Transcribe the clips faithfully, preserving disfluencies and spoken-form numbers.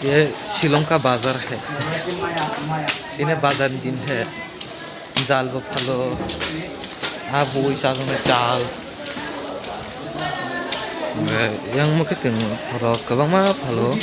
Ye Shillong ka bazar hai. Ini bazar din hai. Jal bo phalo. Ah, bui sajone jal. Yang mukhe tong rok kwbangma phalo.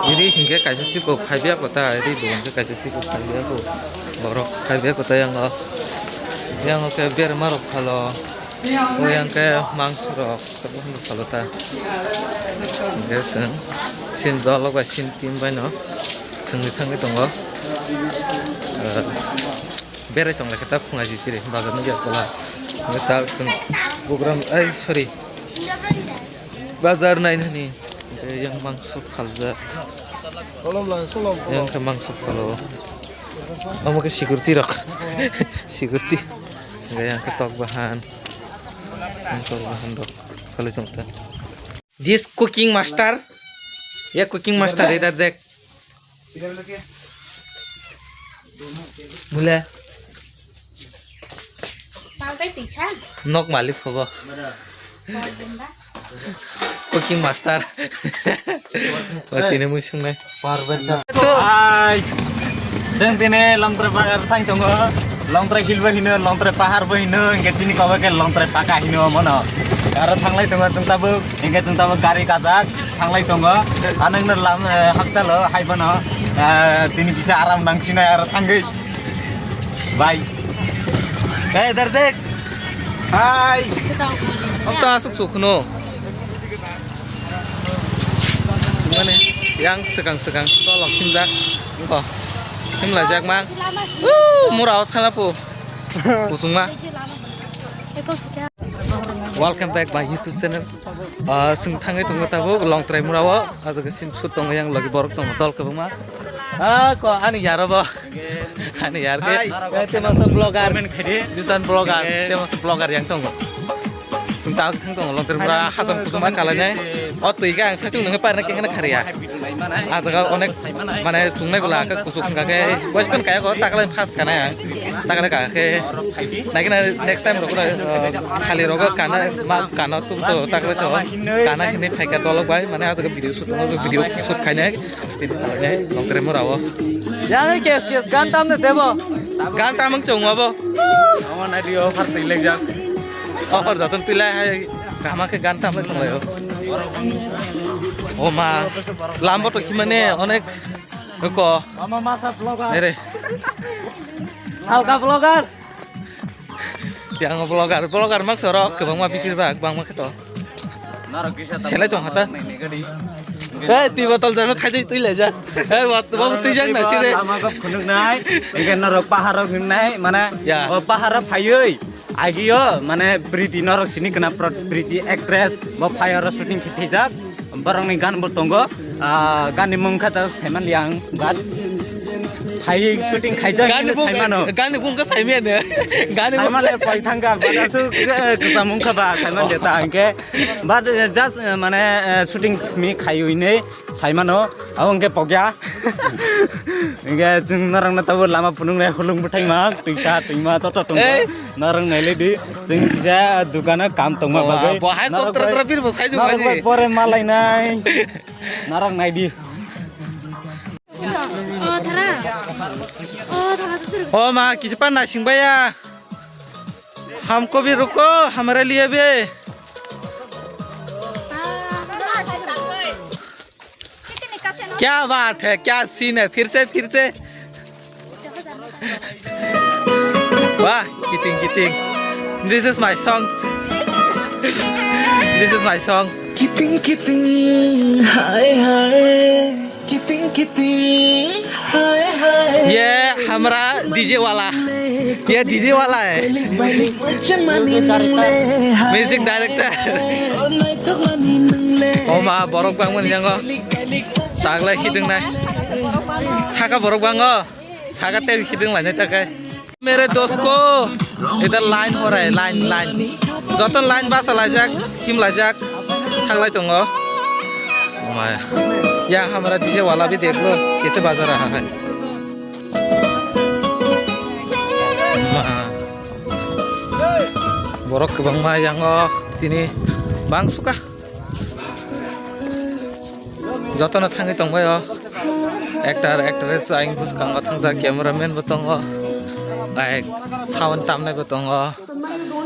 Ri hinkhe kaisa siko phaibiya kota, ri do hinkhe kaisa siko phaibiya ko. Borok phaibiya kota yang o. Yang o khe berma rok phalo. O yang khe mangso rok. Tabuk hwnwi salo ta. Hwnkhe chwng sin dolok bai sin team bai no chwngwi thangwi tongo. Ah, berai tong lai khe ta phunga ji siri bazar nugya kola. Hwnkhe ta chwng program, ai, sorry, bazar nainani. Hwnkhe yang mangso phaljak. Yang khe mangso phalo. Omo khe security rok. Security. Hwnkhe yang khe tok bahan. Yang tok bahan rok. Kali chungta. This cooking master. Ya cooking master, idhar dekh. Mule. Nok malik hobo. Cooking master. Watini mui sungnai. Hai. Chwng tini Longtrai pahar thang tongo. Longtrai hill bo hino, Longtrai pahar bo hino, hingke chini kobo ke Longtrai paka hino mono. Aro thanglai tongo chwng tabuk, hingke chwng tabuk gari kajak thanglai tongo. Anwngno lam, eh, hakchalo hai bono, eh, tini kisa aram nangsinai aro thangwi. Bye. Hey, Dardek. Hai. Okta asuk sukhuno. Mane, yang segang-segang tolok himjak. Oh, himlajak mang. Uh, mura o thana po. Kusungma. Welcome back my YouTube channel. Ah, sing thangwi tongo tabuk Longtrai mura o. Ajaga sim sut tongo yang lagi borok tongo dol kwbangma. Ah, ko ani yaro bo. Ani yar ke. Hai. Eh, te masa vlogger. Comment khaidi. Bisan vlogger. Eh. Te masa vlogger yang tongo. Sung tak thang tongo Longtrai mura hasam kusuma kalai nai. O twi ga ang sachung nang parna ke hena khariya. A jaga onek mane chungnai bwla khe kusuk wngkha khe boys pen kaya ko taklai phas kana yang taklai ka khe naikhe na next time rok khali rok kana ma kana tum to taklai to kana hini phaika dolok bai mane a jaga video shoot video shoot khainai tini khainai Longtrai mura o. Yang kes kes gan tam ne debo. Gan tam ang chong abo. Awan adi offer twi lek jak. Offer jatun twi lai hai kama khe gan tam le thong lai o. O ma lambo to khimane onek ko. Mama masa vlogger. Nere. Salka vlogger. Yang vlogger, vlogger mak sorok kwbangma bisir bak bangma khe to. Selai tong hata. Eh, twi botol jano thaijai twi laijak. Eh, babu twi jak na sire. Lama kok phunuk nai. Ege norok paharo hwn nai, mane o paharo phaioi. Agio, mane priti norok sini kena priti actress, bo phaiaro shooting khipijak. Borokni gan bo tongo. Ah, ganni mung kha ta saiman liang, but phai shooting khaijak hino saimano. Ganni bung kha saimano. Ganni bung saimano poi thangka, but asu, eh, kwcham wngkha ba saiman de ta hwnkhe. But, eh, just, eh, mane, eh, shooting simi khaiwi nei saimano. Abo hwnkhe pokya. Hwnkhe chwng norokno tabuk lama phunuknai hulung bwthaima, twisa twima joto tongo. Norok nailai di, chwng kisa dukano kam tongma bagwi. Bo hai norok kotra bai, tra bir bo sai norok bai pore malainai. Narang naidi. O ma, kisi pa naising baya. Hamko bhi ruko, hamare liye bhi. Kya baat hai, kya scene hai, phir se, phir se. Wah, kiting, kiting. This is my song. This is my song. Kiting kiting, hai hai. Kiting kiting, hai hai. ये हमारा डीजे वाला, ये डीजे वाला है। Music director. Oma borok bangmani yango. Taglai khiding nai. Saka borok bango. Saka tei khiding lainai takai. Mere dost ko, idhar line ho raha hai, line, line. Joto line basa laijak, him laijak, thanglai tongo. Maya. Yang hamara D J wala bhi dekh lo, kaise baja raha hai. Ma. Borok kwbangma yango tini bang suka. Jotono thangwi tongbai o. Actor, actress, ayang bwskango thangjak, cameraman bo tongo. Like, sound tamnai bo tongo.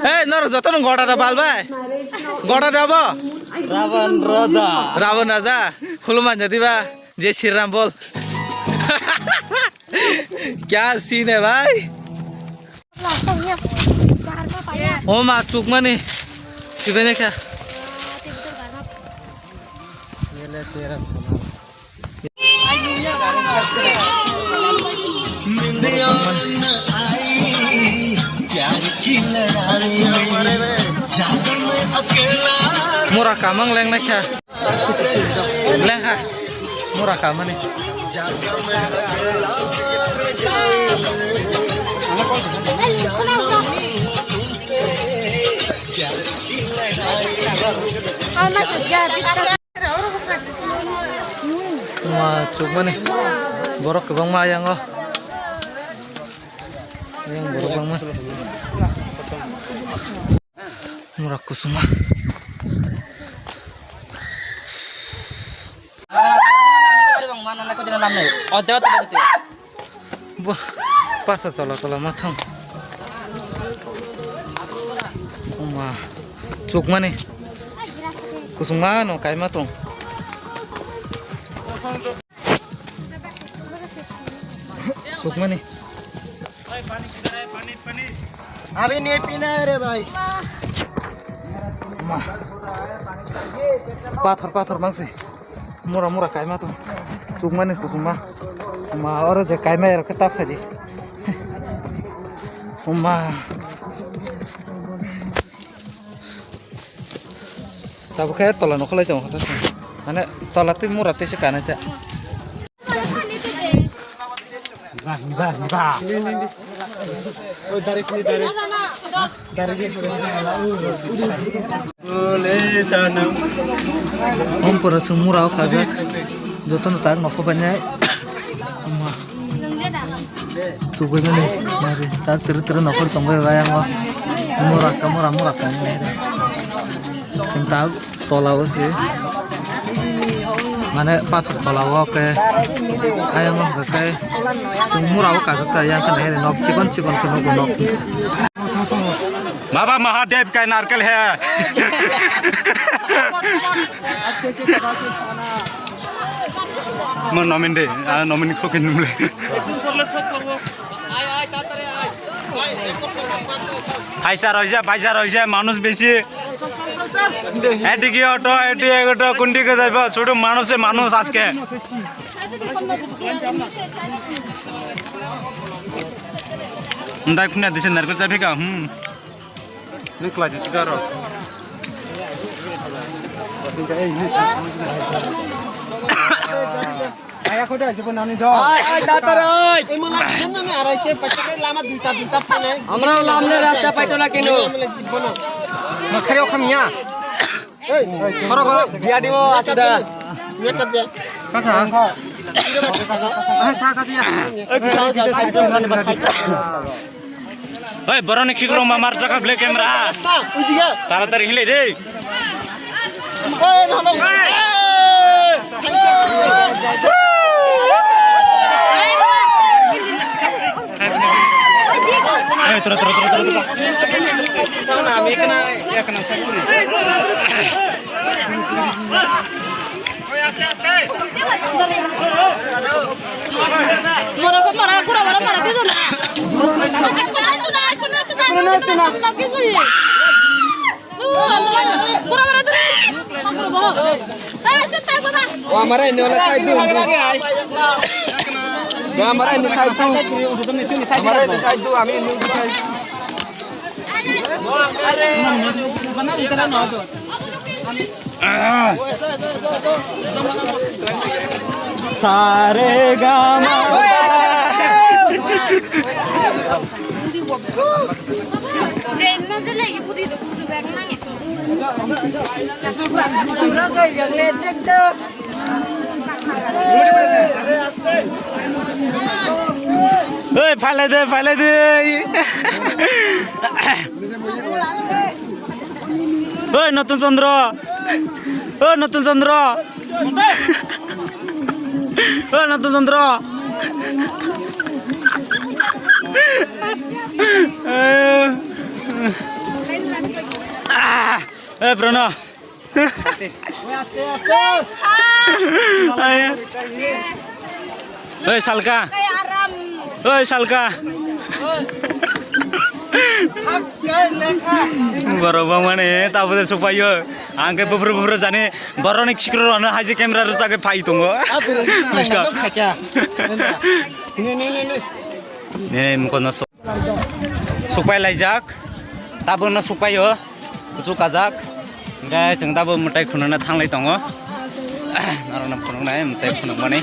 Hey, nor jotono goda da bal bai. Goda da bo? Ravan Raja. Ravan Raja. Khulumani diba? Jai Shri Ram bol. Kya scene hai bhai? O ma, chukmani. Chibene kya? Mura kamang leng na kya? Lengha. Mura kamani. Ma chukmani. Borok kwbangma ayango. Ayang borok bangma. Mura kusuma. Bo pasa tola tola ma thang. Oma chukmani. Kusuma no kaima tong. Sukmani. Abhi nahi pina hai re bhai. Ma. Pathor, pathor mangsi. Mura, mura kaima to. Sukmani, sukma. Ma, oro je kaima ero ke tak khaji. Ma. Tabuk khe tola nokholai tongo khe. Mane tola twi mura twi se kanai ta. Om pura se mura o kajak. Jotono tak nokho bainai. Ama. Chukbaimani mari tak tere tere nokhor tongbai bai ang o. Mura ka mura mura ka hinwi. Chwng tak tola o se mane pathor tola o khe ayang o hwnkhe chwng mura o kajak ta yang khe nai nok chikon chikon khe nugo nok. Baba Mahadev ka narkel hai. Mo nomin de, ah, nomin ko kin mle. Paisa roise, paisa roise, manush besi. Eti ki auto, eti ek auto, kundi ke jaiba, sudu manush se manush aske. Ndai khuna dise narkol chai phika, hmm. Ni klai dise garo. Aya ko dai jibo nani do. Ai, ai, datar ai. Ei mala nani arai se pacha lama duita duita phane. Amra lamle rasta paito na kino. Masari okham ya. Khoro khoro. Biya dibo achu da. Kasa. Ah, sa kasa ya. Oi, boroni khiklong ma mar jaka black camera. Taratari hile de. O amar ini oleh side tu. O amar ini side tu. Amar ini side tu, ami ini side. Sare gama. Oi, phalai de, phalai de. Oi, Notun Chandra. Oi, Notun Chandra. O Nato Chandra. Ah, eh, Prono. Oi, Salka. Oi, Salka. Borok bangmani tabuk de supaio. Ang khe bufru bufru jani borokni sikro rwno haji camera rwchagwi phai tongo. Nini mukono so-, supai laijak. Tabukno supaio. Kuchuk kajak. Hingke chwng tabuk mwtai khunukna thanglai tongo. Norokno phunuknai mwtai khunukmani.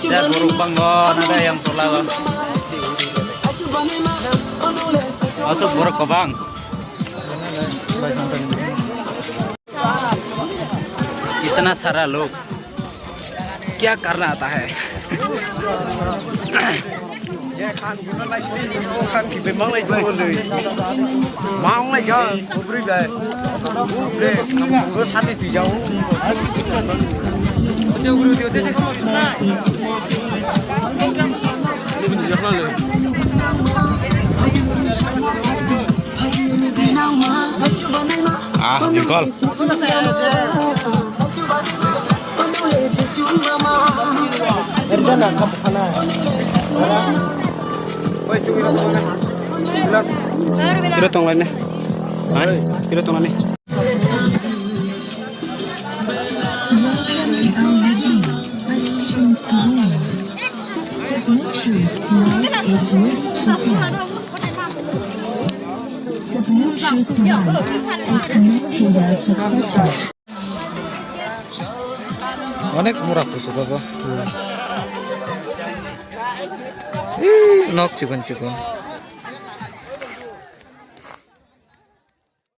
Borok bango nada yang tola o. Asuk borok kwbang. Itna sara log. Kya karna aata hai? Ah, jingkol. Kira tong lain ni. Hai, kira tong lain ni. Onek mura kusugo bo. Ih, nok chikon chikon.